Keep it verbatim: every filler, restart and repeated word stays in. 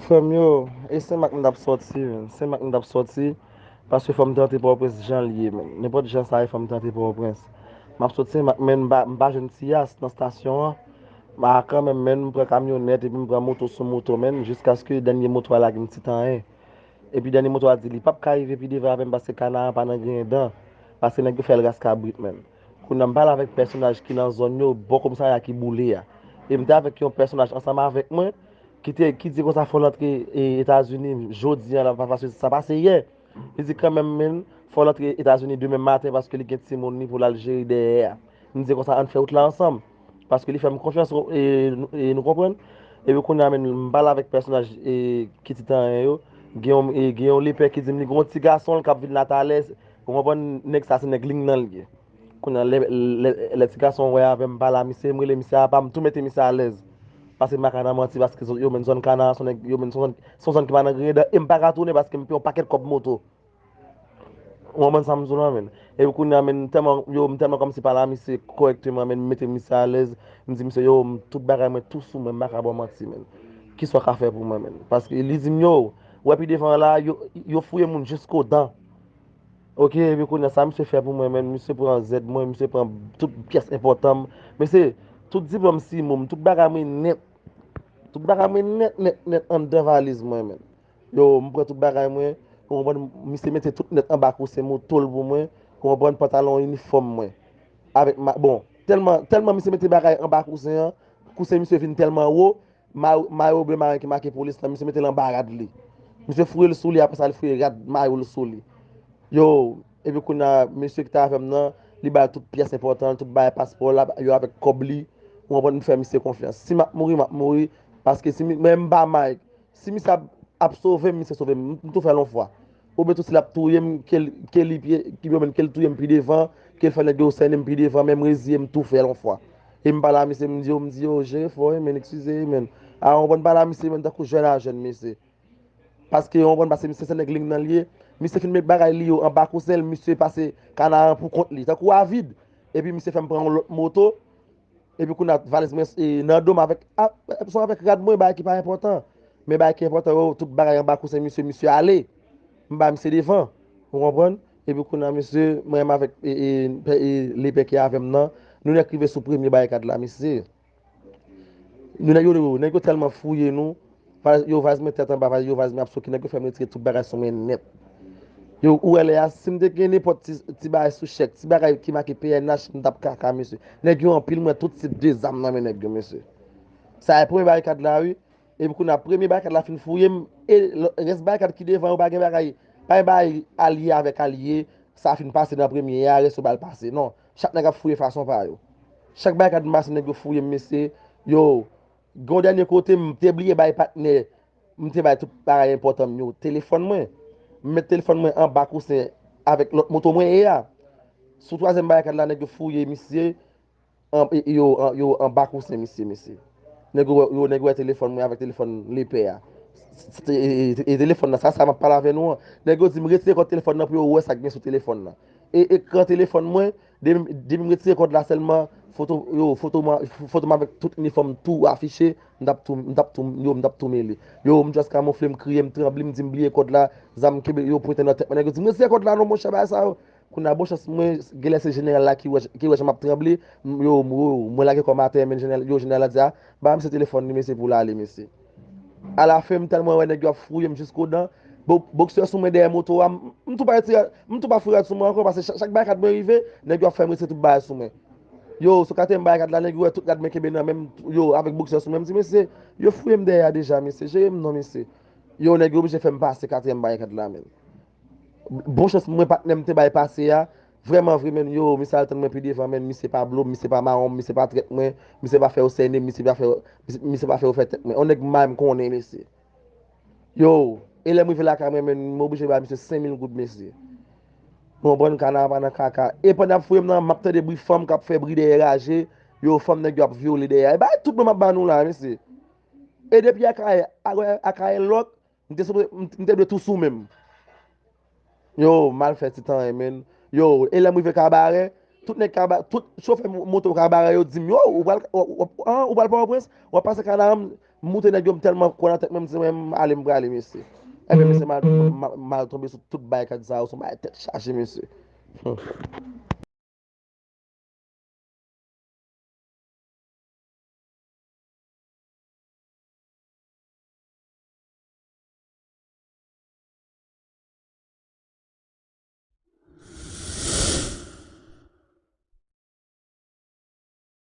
Frè m yo, e Senmak m t ap sòti, men. Senmak m t ap sòti, paske fò m te antre Pòtoprens jan l ye, men. Nenpòt jan sa ye, fò m te antre Pòtoprens. M ap sòti Senmak, men m pa, m pa jwenn ti yas nan estasyon an. Ma kanmenm, men m pran kamyonèt epi m pran moto sou moto, men, jiskaske dènye moto a lage m ti tanyen. Epi dènye moto a di li p ap ka rive pi devan avè m paske Kanaran pa nan griyen dan. Paske nèg yo fè l ras kabrit, men. Kounye a m pale avèk pèsonaj ki nan zòn yo, bò komisarya ki boule a. E m te avèk yon pèsonaj ansanm avèk mwen, ki te, ki di konsa fò l antre, e, Etazini jodi a la, pa, paske sa pase yè. Li di kanmenm, men, fò l antre Etazini demen maten paske li gen timoun li pou l al jere dèyè a. M di konsa, ann fè wout la ansanm. Paske li fè m konfyans, e, nou- e, nou konprann? Epi kounye a, men, m pale avèk pèsonaj, e, ki ti tanyen yo. Gen yon, e, gen yon lepè ki di m li gen yon ti gason l k ap vin la talè. Ou konprann? Nèg sa se nèg Lingnan l ye. Kounye a, lè, lè, lè ti gason wè avè m pale a misye, m rele misye apa, m tou mete misye alèz. Paske m pa ka nan manti, paske yo menm zòn Kanaran, se nèg, yo menm se yon zòn, se yon zòn ki pa nan griyen dan, e m pa ka tounen paske m peye yon pakèt kòb moto. Ou konprann sa m di w la, men. Epi kounye a, men, m tèlman, yo, m tèlman kòmsi pale a misye kòrèkteman, men, m mete misye alèz, m di misye, yo, m, tout bagay mwen tou sou mwen, m pa ka ba w manti, men. Kisa w ka fè pou mwen, men? Paske li di m, yo, wè pi devan la, yo, yo fouye moun jiskodan. Ok, epi kounye a, sa misye fè pou mwen, men, misye pran zèd mwen, misye pran tout pyès enpòtan m. Mesye, tout diplòm simo m, tout bagay mwen nèt. Tout bagay mwen nèt, nèt, nèt anndan valiz mwen, men. Yo, m pran tout bagay mwen, ou konprann, misye mete tout nèt anba kousen moto l pou mwen, ou konprann, pantalon inifòm mwen. Avèk ma, bon, tèlman, tèlman misye mete bagay anba kousen an, kousen misye vin tèlman wo, ma, mayo ble maren ki make polis la, misye mete l anba rad li. Misye fouye l sou li, apre sa, li fouye rad mayo l sou li. Yo, epi kounye a, mesye ki te avè m nan, li bay tout pyès enpòtan, tout bagay paspò l, yo avèk kòb li, ou konprann, m fè misye konfyans. Si m ap mouri, m ap mouri, paske si mi, men m pa Mike, si misye ap, ap sove m, misye sove m. M, m tou fè l yon fwa. Oubyen tou si l ap touye m, ke l, ke li pye, ki byen ke l touye m pi devan, ke l fè nèg yo sènen m pi devan, men m reziye m tou fè l yon fwa. E m pale a misye, m di yo, m di yo, jere fò wi, men, eskize wi, men. A, ou konprann, pale a misye, men, tankou jèn a jèn, mesye. Paske, ou konprann, paske misye se nèg Lingnan l ye. Misye fin met bagay li yo anba kousen l, misye pase Kanaran pou kont li, tankou avid. Epi misye fè m pran yon lòt moto. Epi kounye a valiz mwen, e, nan do m avèk, a, son avèk rad mwen, bagay ki pa enpòtan. Men bagay ki enpòtan yo, tout bagay anba kousen misye, misye ale. M ba misye devan. Ou konprann? Epi kounye a, mesye, mwen menm avèk, e, e, pè, e, lepè ki avè m nan, nou nèk rive sou premye barikad la, mesye. Nou nèg yo, nèg yo tèlman fouye nou, valiz, yo valiz mwen tèt anba, valiz, yo valiz mwen ap soki, nèg yo fè m retire tout bagay sou mwen nèt. Yo, ou wè lè a, si m te gen nenpòt ti, ti bagay sou chèk, ti bagay ki make P N H, m t ap kaka, mesye. Nèg yo anpil mwen tout tip de zam nan men nèg yo, mesye. Sa e premye barikad la, wi. Epi kounye a, premye barikad la fin fouye m, e lò- rès barikad ki devan yo pa gen bagay, pa gen bagay alye avèk alye, sa fin pase nan premye a, rès yo ba l pase. Non, chak nèg ap fouye fason pa yo. Chak barikad m pase, nèg yo fouye m, mesye. Yo, gen yon dènye kote, m te bliye bay patnè, m te bay tout bagay enpòtan m yo, telefòn mwen. M met telefòn mwen anba kousen avèk lòt moto mwen ye a. Sou twazyèm barikad la, nèg yo fouye misye, an, e, yo, an, yo anba kousen misye, mesye. Nèg yo, yo, nèg yo wè telefòn mwen avèk telefòn lepè a. Se, e, e, e telefòn nan, sa, sa m ap pale avè nou an. Nèg yo di m retire kòd telefòn nan pou yo wè sa k gen sou telefòn nan. E ekran telefòn mwen, depi, depi m retire kòd la sèlman, foto, yo, foto mwen, foto m avèk tout inifòm tou afiche, m t ap tou, m t ap tou, yo, m t ap tou mele. Yo, m just kamofle, m kriye, m tranble, m di m bliye kòd la, zam kenbe, yo pwente nan tèt mwen. Nèg yo di m retire kòd la non, monchè, bagay sa yo. Kounye a, bon chans mwen, genlè se jeneral la ki wè, ki wè jan m ap tranble, m, yo, m, yo, mwen lage kò m atè, men jeneral, yo, jeneral la di, a, ba misye telefòn li, mesye, pou l ale, mesye. Alafen, m tèlman wè nèg yo ap fouye m jiskodan, bo-, boksè sou mwen dèyè moto a, m, m tou pa retire, m tou pa fouye rad sou mwen ankò, paske chak, chak barikad mwen rive, nèg yo ap fè m retire tout bagay sou mwen. Yo, sou katriyèm barikad la, nèg yo wè tout rad mwen kenbe nan men m, yo, avèk boksè sou mwen, m di, mesye, yo fouye m dèyè a deja, mesye, jere m non, mesye. Yo, nèg yo oblije fè m pase katriyèm barikad la, men. Bon chans mwen patnè m te bay pase a. Vrèman vre, men, yo, misye al tann mwen pi devan, men, misye pa blo m, misye pa mawon m, misye pa trèt mwen, misye pa fè yo sènen m, misye pa fè, misye, misye pa fè yo fè tèt mwen. On nèg may m konnen, mesye. Yo, e lè m rive lakay mwen, men, m oblije bay misye senk mil goud, mesye. Ou konprann, Kanaran pa nan kaka. E pandan y ap fouye m nan, m ap tande bri fanm k ap fè bri dèyè raje. Yo, fanm nèg yo ap vyole dèyè. E bagay tout bon m ap ba nou la, mesye. E depi Akayè, Akayè lòk, M te sou, m, m te dwe tou sou men m. Yo, m al fè ti tan, men. Yo, e lè m rive Kabarè, tout nèg Kaba-, tout chofè mo-, moto Kabarè yo di m, yo, ou pral, ou, ou, ou, an, ou pral Pòtoprens, w ap pase Kanaran, moute nèg yo, m tèlman kwè nan tèt mwen, m di mwen, m ale, m prale, mesye. Ebyen, mesye, m al, m al, m al tonbe sou tout bagay kad sa yo, se yon bagay tèt chaje, mesye.